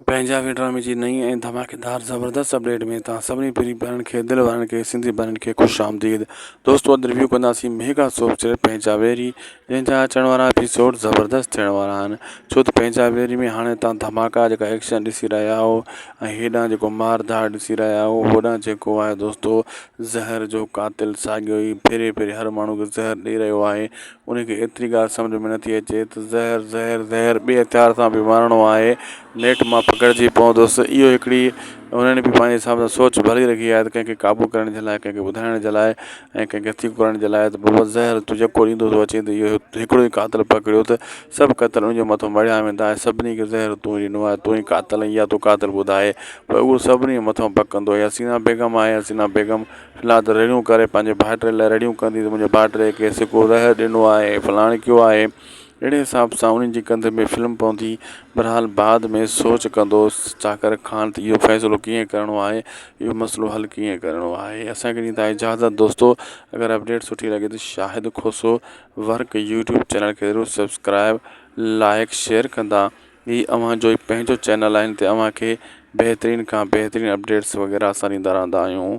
پنهنجا وي ڊرامي جي نئين ۽ ڌماڪيدار زبردست اپڊيٽ ۾ توهان سڀني پرين پيارن کي دل وارن کي سنڌي ڀائرن کي خوش آمديد دوستو اڄ ريويو ڪنداسين ميگا سوپ چينل پنهنجا ويري جنهن جا اچڻ وارا ايپيسوڊ زبردست ٿيڻ وارا آهن ڇو ته پنهنجا ويري ۾ هاڻي توهان ڌماڪا جيڪا ايڪشن ڏسي رهيا آهيو ۽ هيڏانهن جيڪو مار ڌاڙ ڏسي رهيا آهيو هوڏانهن جيڪو آهي دوستو زهر جو قاتل ساڳيو ئي ڦري ڦري هر ماڻهو کي زهر ڏئي رهيو آهي ان کي ايتري ڳالهه سمجهه ۾ نٿي اچي ته زهر زهر زهر ٻئي هٿيار سان به مارڻو آهي نيٺ مان پڪڙجي پوندس اهو هڪڙي انهن به پنهنجي حساب سان سوچ ڀري رکي آهي ته ڪنهن کي قابو ڪرڻ جي لاء ڪنهن کي ٻڌائڻ جي لاء ۽ ڪنهن کي هٿيڪو ڪرڻ جي لاء ته بابا زهر تون جيڪو ڏيندو ٿو اچين ته اهو هڪڙو ئي قاتل پڪڙيو ته سڀ قتل ان جي مٿان مڙهيا ويندا ۽ سڀني کي زهر تون ئي ڏنو آهي تون ئي قاتل آهين يا تون قاتل ٻڌائي پر اهو سڀني جي مٿان پڪندو حسينا بيگم آهي حسينا بيگم في الحال ته رڙيون ڪري پنهنجي ڀائٽي لاء رڙيون ڪندي ته منهنجي ڀائٽي کي سڪو زهر ڏنو آهي فلاڻ ڪيو آهي اهڙي حساب سان انهن جي ڪنڌ ۾ فلم پوندي بهرحال بعد ۾ سوچ ڪندو چاڪر خان ته اهو فيصلو ڪيئن ڪرڻو آهي اهو مسئلو حل ڪيئن ڪرڻو آهي اسانکي ڏيندا اجازت دوستو اگر اپڊيٽ سٺي لڳي ته Shahid Khoso work YouTube channel کي ضرور سبسڪرائب لائڪ شيئر ڪندا هي اوهان جو ئي پنهنجو چينل آهي ان تي اوهان کي بهترين کان بهترين اپڊيٽس وغيره اسان ڏيندا رهندا آهيون.